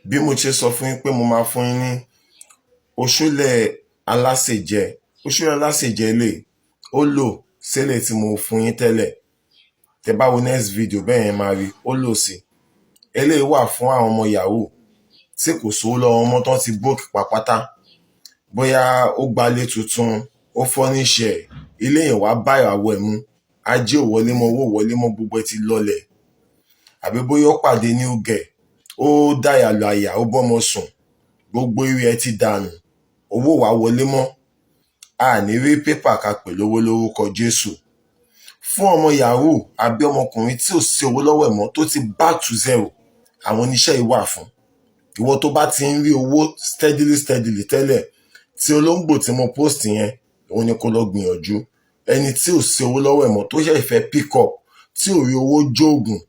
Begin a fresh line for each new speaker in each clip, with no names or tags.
Bí mo ṣe sọ fún yín pé mo máa fún yín ní oṣólẹ̀ alásèjẹ, oṣólẹ̀ alásèjẹ lè ó lò sílẹ̀ tí mo fún yín tẹ́lẹ̀. Tẹ́ bá wo next video bẹ́ẹ̀ yẹn, máa rí ó lò sí. Eléyìí wà fún àwọn ọmọ yahoo tí kò sówó lọ́wọ́ mọ́, tán ti broke pàpátá. Bóyá ó gbalé tuntun, ó furnish ẹ̀, ilé yẹn wá bá ìràwọ̀ ẹ̀ mu, ajé ò wọlé mọ́, owó ò wọlé mọ́, gbogbo ẹ̀ ti lọlẹ̀. Àbí bóyá ó pàdé new girl, ó dàyà lọ àyà, ó bọ́mọ sùn, gbogbo ire ẹ̀ ti dànù, owó wá wọlé mọ́. A ní rí pépà ká pè lówó lórúkọ Jésù. Fún ọmọ yahoo àbí ọmọkùnrin tí ò sí owó lọ́wọ́ ẹ̀ mọ́, tó ti back to zero, àwọn oníṣẹ́ yìí wà fún. Ìwọ tó bá ti ń rí owó steadily steadily tẹ́lẹ̀, tí olóńgbò tí mo post yẹn, òun ni kó lọ gbìyànjú. Ẹni tí ò sí owó lọ́wọ́ ẹ̀ mọ́, tó ṣẹ̀ fẹ́ pick up, tí ò rí owó jóògùn,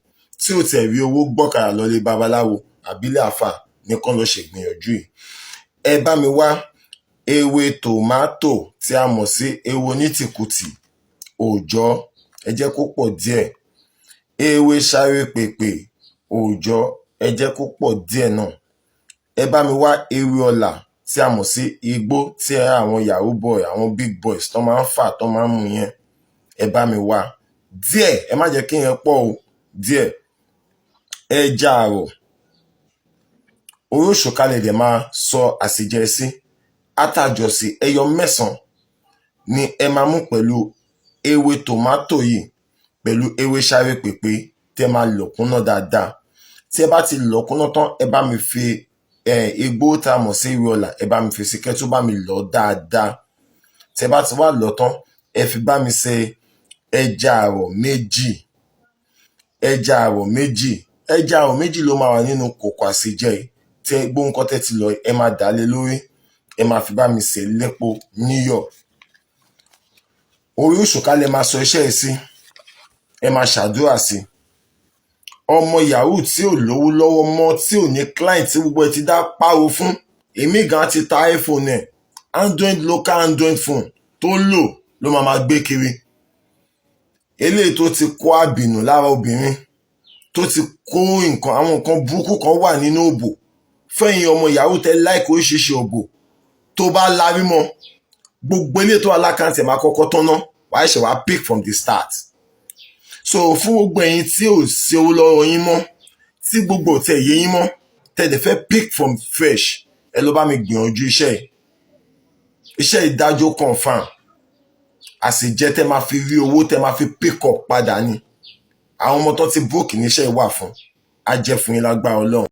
tí ò tẹ̀ rí owó gbọ́kàrà lọlé babaláwo àbílẹ̀ àfà nìkan, lọ ṣègbìyànjú yìí. Ẹ bá mi wá ewé tòmátò tí a mọ̀ sí ewé onítìkùtì òòjọ́, ẹ jẹ́ kó pọ̀ díẹ̀. Ewé sáré pèpè òòjọ́, ẹ jẹ́ kó pọ̀ díẹ̀ náà. Ẹ bá mi wá ewé ọlà tí a mọ̀ sí igbó tí àwọn yahoo boy, àwọn big boys tó máa ń fà, tó máa ń mu yẹn, ẹ bá mi wá díẹ̀. Ẹ má jẹ́ kí yẹn pọ̀ o, díẹ̀. Ẹja àrọ̀ orí òṣùkálẹ̀ dẹ̀ máa sọ àsèjẹ sí àtàjọsí. Ẹyọ 9 ni ẹ máa mú pẹ̀lú ewé tòmátò yìí, pẹ̀lú ewé sáré pèpè tẹ́ máa lọ̀ kúnná dáadáa. Tí ẹ bá ti lọ̀ kúnná tán, ẹ bá mi fi igbó tá a mọ̀ sí ewé ọ̀là, ẹ bá mi fi sí, kẹ́ tó bá mi lọ̀ dáadáa. Tí ẹ bá ti wá lọ̀ tán, ẹ fi bá mi ṣe ẹja àrọ̀ 2. Ẹja àrọ̀ 2, ẹja àrọ̀ 2 ló máa wà nínú kòkò àsèjẹ yìí. Tí ẹ gbó nǹkan tẹ́ ti lọ, ẹ máa dà á lé lórí, ẹ máa fi bá mi sè lépo níyọ̀. Orí òṣùká lẹ máa sọ iṣẹ́ ẹ sí, ẹ máa ṣàdúrà sí. Ọmọ yahoo tí ò lówó lọ́wọ́ mọ́, tí ò ní client, tí gbogbo ẹ ti dá páro fún, èmi gan ti ta iPhone ẹ̀, Android, local Android phone tó lò ló máa gbé kiri. Eléyìí tó ti kó àbìnú lára obìnrin, tó ti kó nǹkan, àwọn nǹkan burúkú kan wà nínú òbò. Fẹ́yìn ọmọ yahoo tẹ́ láìkó oríṣiríṣi òbò, tó bá lárí mọ́, gbogbo eléyìí tó wà l'account ẹ̀ máa kọ́kọ́ tán ná, wàá ṣe wàá pick from the start. So fún gbogbo ẹ̀yin tí ò sí owó lọ́wọ́ yín mọ́, tí gbogbo ò tẹ̀ yé yín mọ́, tẹ́ dẹ̀ fẹ́ pick from fresh, ẹ lọ bá mi gbìyànjú iṣẹ́ yìí. Iṣẹ́ ìdájọ́ confam, àsèjẹ tẹ́ máa fi rí owó, tẹ́ máa fi pick up padà ni. Àwọn ọmọ tó ti broke níṣẹ́ wà fún, á jẹ́ fún yín lágbára Ọlọ́run.